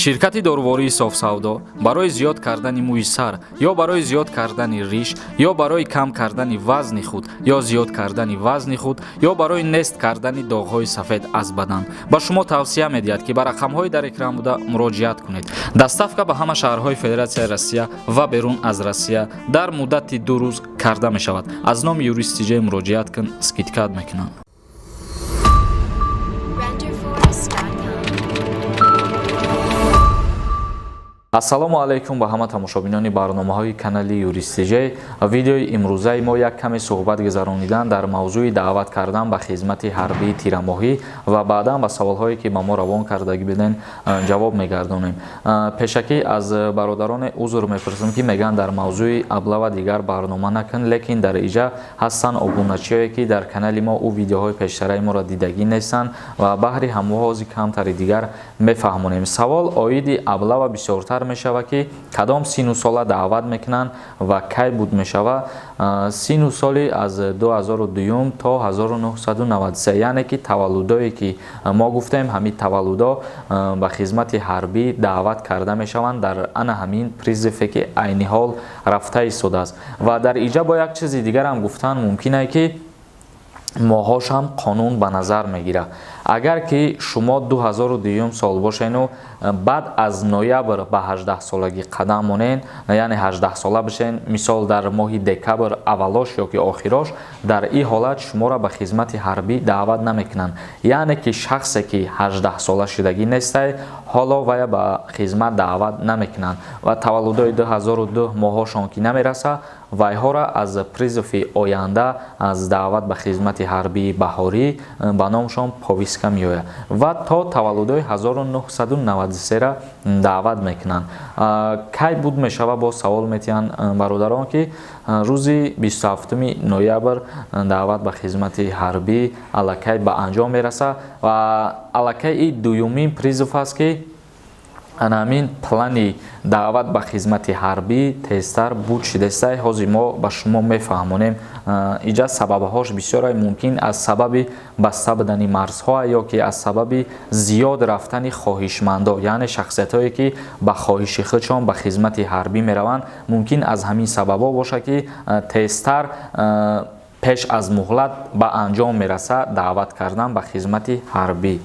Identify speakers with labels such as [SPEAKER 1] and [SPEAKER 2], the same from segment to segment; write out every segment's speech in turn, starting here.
[SPEAKER 1] Ширкати дорувории Софсавдо барои зиёд кардани мӯи сар ё барои зиёд кардани риш ё барои кам кардани вазни худ ё зиёд кардани вазни худ ё барои нест кардани доғҳои сафед аз бадан ба шумо тавсия медиҳад, ки ба рақамҳои дар экран буда муроҷиат кунед. Доставка ба ҳама шаҳрҳои Федератсияи Россия ва берун аз Россия дар муддати 2 рӯз карда мешавад. Аз номи Юрист Тиҷей муроҷиат кун, скидка мекунанд.
[SPEAKER 2] Renderforest.com.
[SPEAKER 1] Ассалому алайкум ба ҳама тамошобинони барномаҳои канали Юрист Тиҷей. Видеои имрӯзаи мо як каме суҳбат гузаронидан дар мавзӯи даъват кардан ба хизмати ҳарбии тирамоҳӣ ва баъдан ба саволҳое, ки ба мо равон кардагӣ биден, ҷавоб мегардонем. Пешакӣ аз бародароне узр мепурсам, ки мегӯянд, дар мавзӯи облава дигар барнома накун, лекин дар иҷа ҳастанд обуначиое, ки дар канали мо ӯ видеоҳои пештараи моро дидагӣ нестанд ва баҳри ҳамоҳози камтари дигар мефаҳмонем. Савол оиди облава бисёртар мешавад, ки кадом сину сола даъват мекунанд ва кай буд мешавад. Сину соли аз 2002 то 1993, яъне ки таваллудое, ки мо гуфтем, ҳамин таваллудо ба хизмати ҳарбӣ даъват карда мешаванд дар ана ҳамин призыв е, ки айни ҳол рафта истодааст. Ва дар иҷа бо як чизи дигарам гуфтан мумкин е, ки моҳошам қонун ба назар мегирад. Агар ки шумо 2002 сол бошену баъд аз ноябр ба 18 солагӣ қадам монен, яъне 18 сола бишен, мисол, дар моҳи декабр аввалош ё ки охирош, дар ин ҳолат шуморо ба хизмати ҳарбӣ даъват намекунанд. Яъне ки шахсе, ки 18 сола шудагӣ нестай, ҳоло вая ба хизмат даъват намекунанд ва таваллудои 2002 моҳошон ки намераса, вайҳоро аз призыв и оянда, аз даъват ба хизмати ҳарбии баҳорӣ ба номшон повестка меояд ва то таваллудои 1993 даъват мекунанд. Кай буд мешава, боз савол метиҳанд бародарон, ки рӯзи 27 ноябр даъват ба хизмати ҳарбӣ аллакай ба анҷом мерасад ва аллакай и дуюмин призыв аст, ки ана ҳамин плани даъват ба хизмати ҳарбӣ тезтар буд шидестай. Ҳозир мо ба шумо мефаҳмонем, иҷа сабабҳош бисёре. Мумкин аз сабаби баста будани марзҳо ё ки аз сабаби зиёд рафтани хоҳишмандо, яъне шахсиятҳое, ки ба хоҳиши худшон ба хизмати ҳарбӣ мераванд. Мумкин аз ҳамин сабабҳо бошад, ки тезтар пеш аз муҳлат ба анҷом мерасад даъват кардан ба хизмати ҳарбӣ.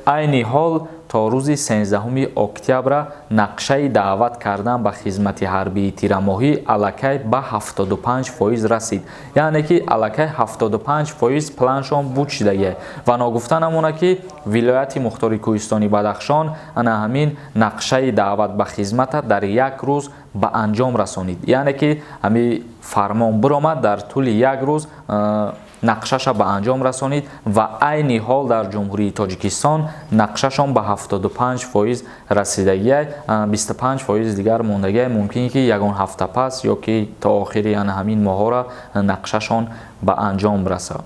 [SPEAKER 1] Айни ҳол то рӯзи 13 октябра нақшаи даъват кардан ба хизмати ҳарбии тирамоҳӣ аллакай ба 75% расид, яъне ки аллакай 75% планшон буд шудагия. Ва ногуфта намонад, ки вилояти мухтори кӯҳистони Бадахшон ана ҳамин нақшаи даъват ба хизмата дар як рӯз ба анҷом расонид, яъне ки ҳамин фармон биромад, дар тӯли як рӯз нақшаша ба анҷом расонид ва айни ҳол дар Ҷумҳурии Тоҷикистон нақшашон ба 75% расидагия, 25% дигар мондагия. Мумкин ки ягон ҳафта пас ё ки то охири яна ҳамин моҳҳоро нақшашон ба анҷом расад.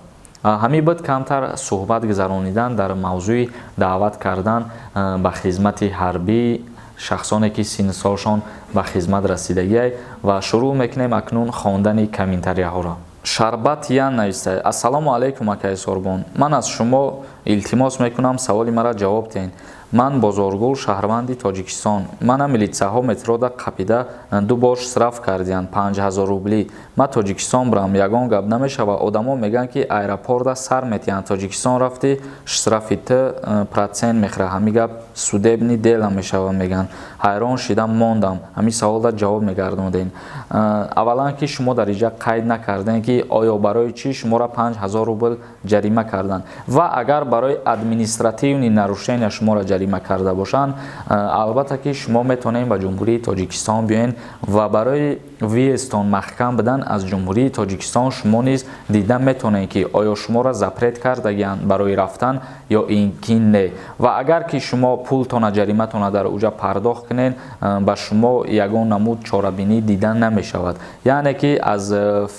[SPEAKER 1] Ҳамин буд камтар суҳбат гузаронидан дар мавзӯи даъват кардан ба хизмати ҳарбӣ шахсоне, ки синну солшон ба хизмат расидагиай. Ва шурӯъ мекунем акнун хондани комментарияҳоро. Шарбат Ян нависта: «Ассалому алайкум, акаи Сорбон, ман аз шумо илтимос мекунам, саволи маро ҷавоб диҳед. Ман Бозоргул, шаҳрванди Тоҷикистон. Мана милитсияҳо метрода қапида, ду бор штраф кардиянд, 5000 рублӣ. Ман Тоҷикистон бирам, ягон гап намешава? Одамо мегӯянд, ки аэропорта сар метиҳанд, Тоҷикистон рафтӣ, штрафи т процент мехӯра, ҳамин гап судебный дело мешава, мегӯянд. Ҳайрон шидам, мондам. Ҳамин саволда ҷавоб мегардонеден». Аввалан, ки шумо дар инҷа қайд накардем, ки оё барои чӣ шуморо 5000 рубл ҷарима карданд. Ва агар барои административный нарушения шуморо ҷарима карда бошанд, албатта ки шумо метавонед ба Ҷумҳурии Тоҷикистон биёед ва барои въезд тон маҳкам будан аз Ҷумҳурии Тоҷикистон шумо низ дида метавонед, ки оё шуморо запрет кардагианд барои рафтан ё ин ки не. Ва агар ки шумо пултона, ҷариматона дар уҷа пардохт кунед, ба шумо ягон намуд чорабинӣ дида намешавад, яъне ки аз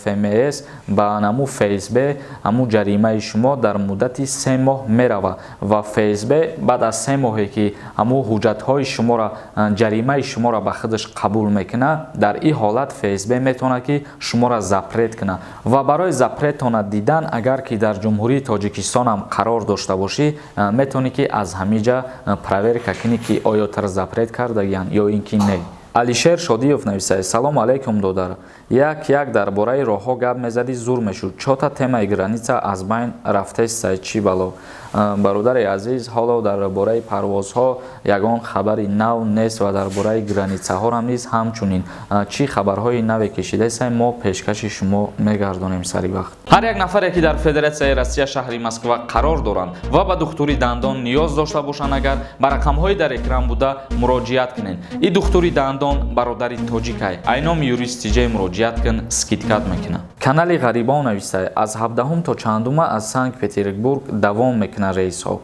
[SPEAKER 1] ФМС ба наму ФСБ ҳамун ҷаримаи шумо дар муддати 3 моҳ меравад ва ФСБ баъд аз 3 моҳе, ки ҳамун ҳуҷҷатҳои шуморо, ҷаримаи шуморо ба худаш қабул мекунад, дар ин ҳолат Ҳолат ФСБ метавонад, ки шуморо запрет кунад. Ва барои запретона дидан, агар ки дар Ҷумҳурии Тоҷикистонам қарор дошта бошӣ, метавонӣ, ки аз ҳамиҷа проверка кунӣ, ки оё тара запрет кардагиянд ё ин ки не. Алишер Шодиев нависад: «Салому алайкум, додар. Як як дар бораи роҳҳо гап мезадӣ, зур мешуд. Чота темаи граница аз байн рафтестай, чӣ бало?» Бародари азиз, ҳоло дар бораи парвозҳо ягон хабари нав нест ва дар бораи границаҳорам низ ҳамчунин. Чӣ хабарҳои наве кешидасай, мо пешкаши шумо мегардонем сари вақт. Ҳар як нафаре, ки дар Федератсияи Россия, шаҳри Москва қарор доранд ва ба духтури дандон ниёз дошта бошанд, агар ба рақамҳои дар экран буда муроҷиат кунед. И духтури дандон бародари тоҷикай, айноми Юрист Тиҷай муроҷиат кун, скидка мекунад. Канали Ғарибон навистай: «Аз 17-ум то чандума аз Санкт Петербург давом мекунад рейсҳо?»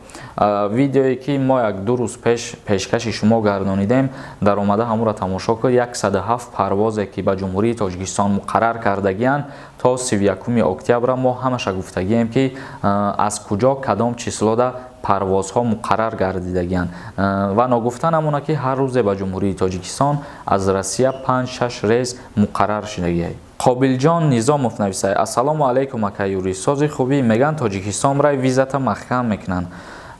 [SPEAKER 1] Видеое, ки мо як 2 рӯз пеш пешкаши шумо гардонидем, дар омада ҳамонро тамошо кун. 107 парвозе, ки ба Ҷумҳурии Тоҷикистон муқаррар кардагиянд то 31 октябра, мо ҳамаша гуфтагием, ки аз куҷо, кадом числода парвозҳо муқаррар гардидагиянд. Ва ногуфта намонад, ки ҳар рӯзе ба Ҷумҳурии Тоҷикистон аз Россия 5-6 рейс муқаррар шудагиай. Қобилҷон Низомов нависад: «Ассалому алайкум, ака Юрист, сози хубӣ? Меган, Тоҷикистон рай визата маҳкам мекунанд,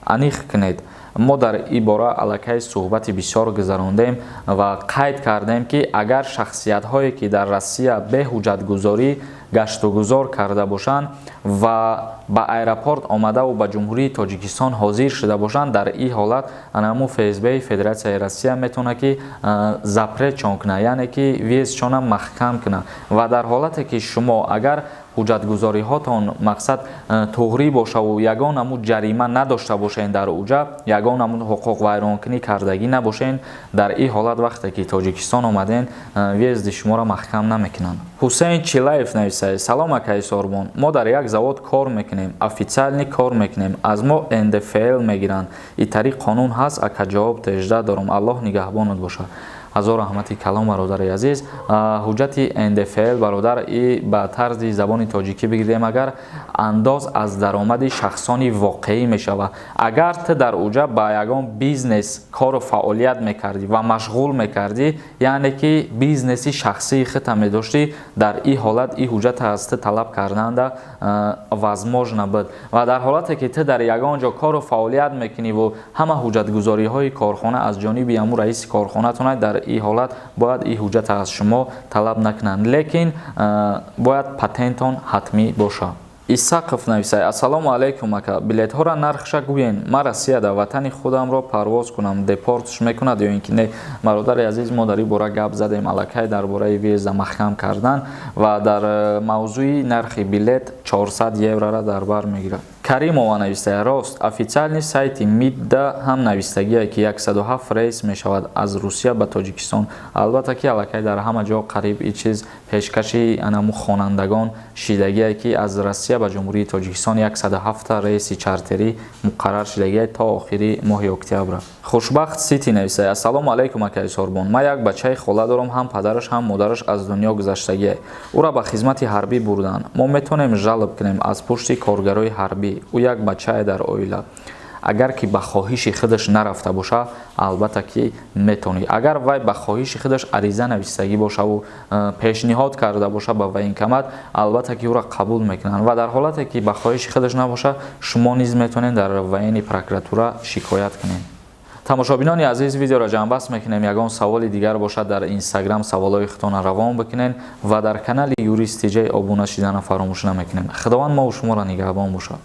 [SPEAKER 1] аниқ кунед». Мо дар ин бора аллакай суҳбати бисёр гузарондем ва қайд кардем, ки агар шахсиятҳое, ки дар Россия беҳуҷҷатгузорӣ гаштугузор карда бошанд ва ба аэропорт омадаву ба Ҷумҳурии Тоҷикистон ҳозир шуда бошанд, дар ин ҳолат анаму ФСБ Федератсияи Россия метавонад, ки запретшон кунад, яъне ки въездшона маҳкам кунад. Ва дар ҳолате, ки шумо агар ҳуҷҷатгузориҳотон, мақсад, туғрӣ бошаву ягон намуд ҷарима надошта бошед, дар уҷа ягон намуд ҳуқуқвайронкунӣ кардагӣ набошед, дар ин ҳолат вақте ки Тоҷикистон омаден, въезди шуморо маҳкам намекунанд. Ҳусейн Чилаев нависад: «Салом, акаи Сорбон. Мо дар як завод кор мекунем, официально кор мекунем, аз мо НДФЛ мегиранд. И тариқ қонун ҳаст, ака? Ҷавоб тежда дорам. Аллоҳ нигаҳбонат бошад». Ҳазор раҳмати калом, бародари азиз. Ҳуҷҷати НДФЛ, бародар, и ба тарзи забони тоҷикӣ бигирем агар, андоз аз даромади шахсони воқеӣ мешавад. Агар ту дар уҷа ба ягон бизнес кору фаъолият мекардӣ ва машғул мекардӣ, яъне ки бизнеси шахсии худта медоштӣ, дар ин ҳолат ин ҳуҷҷата аз ту талаб карданда возможно буд. Ва дар ҳолате, ки ту дар ягон ҷо кору фаъолият мекуниву ҳама ҳуҷҷатгузориҳои корхона аз ҷониби ҳамун раиси корхонатон, дар ин ҳолат бояд ин ҳуҷҷата аз шумо талаб накунанд, лекин бояд патентон ҳатмӣ бошад. Исақов нависад: «Ассалому алайкум, ака. Билетҳоро нархша гӯен. Ман Россияда ватани худамро парвоз кунам, депортш мекунад ё ин ки не?» Бародари азиз, мо дар ин бора гап задем аллакай, дар бораи въезда маҳкам кардан ва дар мавзӯи нархи билет 400 еврора дар бар мегирад. Каримова навистая: «Рост, официальный сайти МИДда ҳам навистагие, ки 107 рейс мешавад аз Русия ба Тоҷикистон». Албатта, ки аллакай дар ҳама ҷо қариб ин чиз пешкаши анаму хонандагон шидагие, ки аз Россия ба Ҷумҳурии Тоҷикистон 107 рейси чартерӣ муқаррар шидагие то охири моҳи октябра. Хушбахт Сити нависая: «Ассалому алайкум, акаи Сорбон. Ман як бачаи хола дорам, ҳам падараш, ҳам модараш аз дунё гузаштагие. Ӯра ба хизмати ҳарбӣ бурданд. Мо метавонем жалоб кунем аз пушти коргарои ҳарбӣ? Ӯ як бачае дар оила». Агар ки ба хоҳиши худаш нарафта боша, албатта ки метавонӣ. Агар вай ба хоҳиши худаш ариза навистагӣ бошаву пешниҳод карда боша ба военкомат, албатта ки ӯро қабул мекунанд. Ва дар ҳолате, ки ба хоҳиши худаш набоша, шумо низ метавонед дар военный прокуратура шикоят кунед. Тамошобинони азиз, видеоро ҷамъбаст мекунем. Ягон саволи дигар бошад, дар Инстаграм саволҳои худтонро равон бикунед ва дар канали Юрист Тиҷай обуна шидана фаромӯш намекунем. Худованд мову шуморо нигаҳбон бошад.